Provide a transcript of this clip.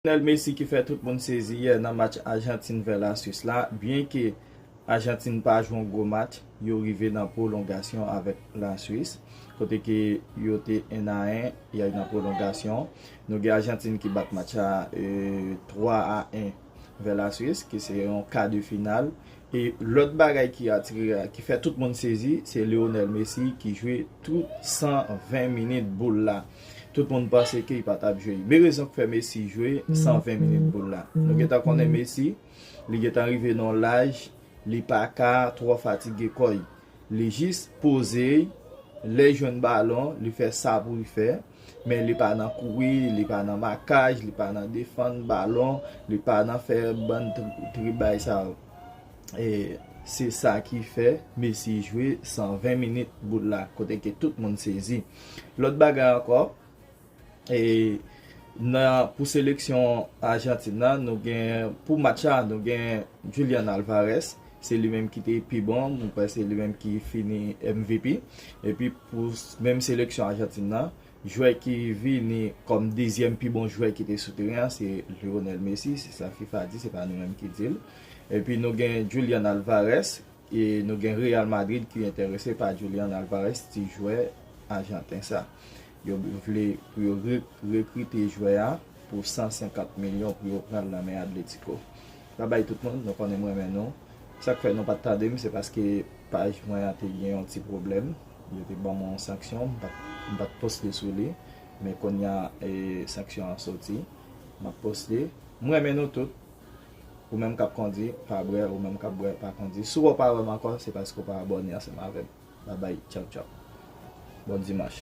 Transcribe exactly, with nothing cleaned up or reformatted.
Lionel Messi ki fè tout moun sezi yè nan match Ajantin vs Laswis la. Byenke Ajantin pa jwe yon gwo match, yo rive nan pwolongasyon avèk Laswis, kote ke yo te en a en yè nan pwolongasyon. Nou gen Ajantin ki bat match la, e, twa a en vs Laswis, ki se yon ka de final. E lòt bagay ki atire, ki fè tout moun sezi, se Lionel Messi ki jwe tout san ven minit boul la. Tout moun panse ke li pa t ap jwe. Men rezon k fè Messi jwe san ven minit boul la. Nou gentan konnen Messi, li gentan rive nan yon laj, li pa ka twò fatige kò l. Li jis poze l, lè l jwenn balon, li fè sa pou l fè. Men li pa nan kouri, li pa nan makaj, li pa nan defann balon, li pa nan fè bann tri-, tribay sa yo. E se sa ki fè Messi jwe san ven minit boul la, kote ke tout moun sezi. Lòt bagay ankò, e nan, pou seleksyon Ajantin nan, nou gen, pou match la, nou gen Julian Alvarez, se li menm ki te pi bon, mwen kwè se li menm ki fini M V P. Epi pou s-, menm seleksyon Ajantin nan, jwè ki vini kòm dezyèm pi bon jwè ki te sou teren an, se Lionel Messi, se sa fifa di, se pa nou menm ki di l. Epi nou gen Julian Alvarez, e nou gen Real Madrid ki enterese pa Julian Alvarez, ti jwè ajanten sa. Yo vle pou yo re-, rekrite jwè a pou san senkant milyon pou yo pran l nan men Atletico. Babay tout moun, nou konnen m renmen nou. Sa k fè nou pa t tande m, se paske paj mwen an te gen yon ti pwoblèm. Yo te ban mwen yon sanksyon, m pa t, m pa t poste sou li. Men kounye a, e, sanksyon an soti. M ap poste. M renmen nou tout. Ou menm k ap kondi, pa bwè, ou menm k ap bwè, pa kondi. Si w pa wè m ankò, se paske w pa abòne ansanm avè m. Babay, tchaw, tchaw. Bon dimanch.